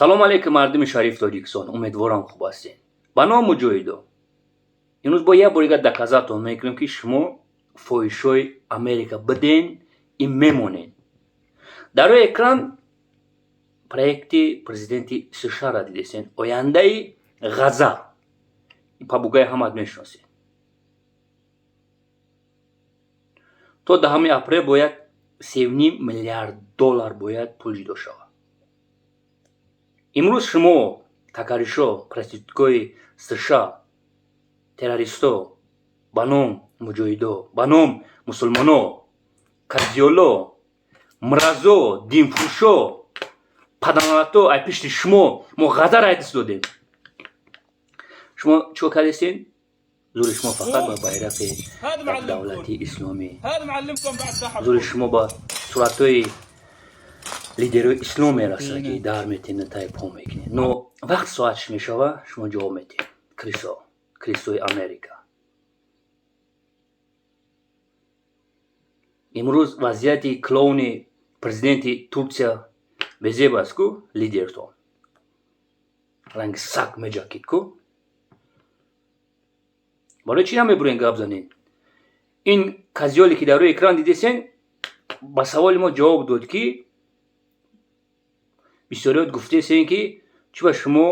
Салом алейкум, мардуми шариф Тоҷикистон, умедворам, хуб ҳастед. Ба ном муҷоҳидо, имрӯз бо як бори дигар доказать он мекунем, ки шумо фоҳишои Америка биден и мемонед. Дар рӯи экран проекти президенти США-ра дидесен, ояндаи Ғаза. Попугай ҳамат мешиносед. То 10-уми апрел бояд 3,5 миллиард доллар бояд пул ҷудо шавад. Имрӯз шумо, такаришо, проституткои США, террористо ба ном муҷоҳидо, ба ном мусулмоно, козёло, мразо, динфурӯшо, паданалато, ай пишти шумо мо Ғазара ҳадис додем. Шумо чӣ кардесен? Зури шумо фақат ба байрақи давлати исломӣ, зури шумо ба суратҳои лидерои ислом мерасад, ки дар метена, тай по мекунед. Но вақт соатш мешава, шумо ҷавоб метиҳед. Крысо, крысои Америка. Имрӯз вазъияти клоуни президенти Турсия безеб аст ку, лидертон ранги саг меҷакид ку. Барои чӣ намебурен гап занед? Ин козёле, ки дар рӯи экран дидесен, ба саволи мо ҷавоб дод, ки бисёриёт гуфтесен, ки чӣ ба шумо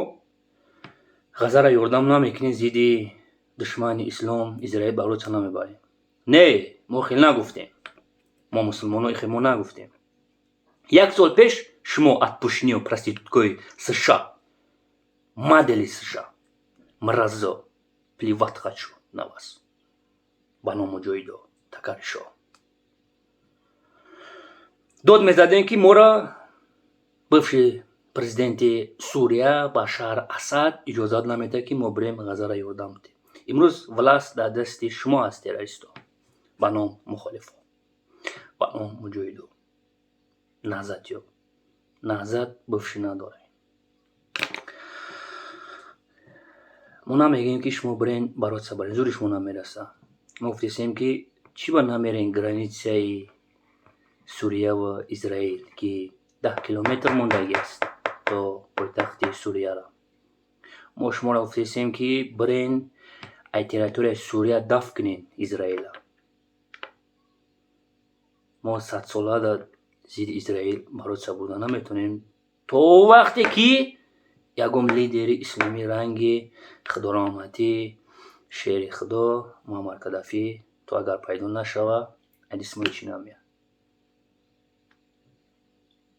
Ғазара ёрдам намекунед, зидди душмани ислом Израил бороться намебарем. Не, мо хел нагуфтем, мо мусулмоно ихел мо нагуфтем. Як сол пеш шумо, отпущениё, проституткои США, модели США, мразо, плевать хочу на вас, ба ном муҷоҳидо, такаришо, дод мезадем, ки моро бывший президенти Сурия Башар Асад иҷозат намедиҳад, ки мо бирем, Ғазара ёрдам диҳем. Имрӯз власть дар дасти шумо аст, террористо, ба ном мухолифо, ба ном муҷоҳидо. Наҳзат ё наҳзат бывший надорем. Мо намегӯем, ки шумо бирен, бороться барен, зури шумо намераса. Мо гуфтесем, ки чӣ ба намерен границаи Сурия ва Израил, ки 10 километр мондагӣ аст то пойтахти Сурияра. Мо шуморо гуфтесем, ки бирен, ай территорияи Сурия дафт кунен Израила. Мо садсола дар зидди Израил бороться бурда наметавонем, то вақте ки ягон лидери исломӣ ранги худораҳматӣ, шери худо Муаммар Кадафӣ то агар пайдо нашава, ҳадиси чӣ намеяд.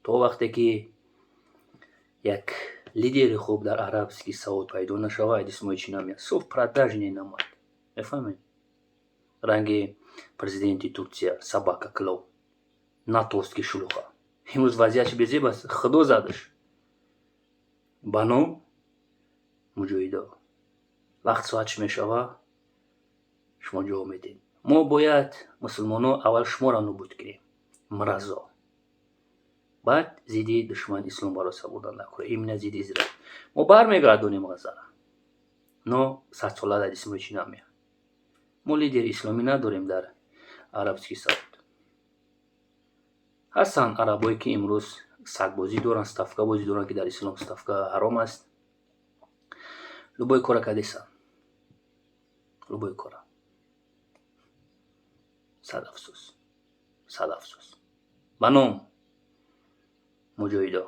То вақте ки як лидери хуб дар Арабский Сауд пайдо нашава, ҳадиси чӣ намеяд. Соф продажный намад, мефаҳмед, ранги президенти Турсия, собака, клоун, натовский шлюха. Имрӯз вазъиятш безеб аст, худо задаш. Ба ном муҷоҳидо, вақт соатш мешава, шумо ҷавоб медиҳед. Мо бояд, мусулмоно, аввал шуморо нобуд кунем, мразо, баъд зидди душмани ислом бороться бурдан накунем, именно зидди Израил. Мо бармегардонем Ғазара, но садсола дар исмои чӣ намеяд. Мо лидери исломӣ надорем дар Арабский Сауд. Ҳастанд арабое, ки имрӯз сагбозӣ доранд, ставкабозӣ доранд, ки дар ислом ставка ҳаром аст. Любой кора кардесанд, любой кора. Сад афсӯс, сад афсӯс. Ба ном муҷоҳидо,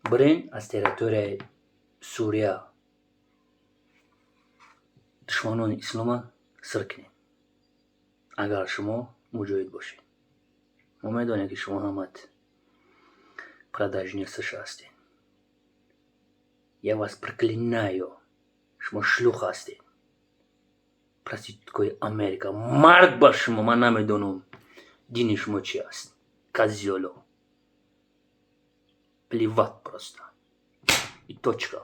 бирен, аз территорияи Сурия душманони ислома сир кунед, агар шумо муҷоҳид бошед. Мо медонем, ки шумо ҳамат продажный США ҳастед. Я вас проклинаю, шумо шлюха ҳастед, проституткои Америка, марг ба шумо. Ман намедонам, дини шумо чи аст, козёло, плевать просто и точка.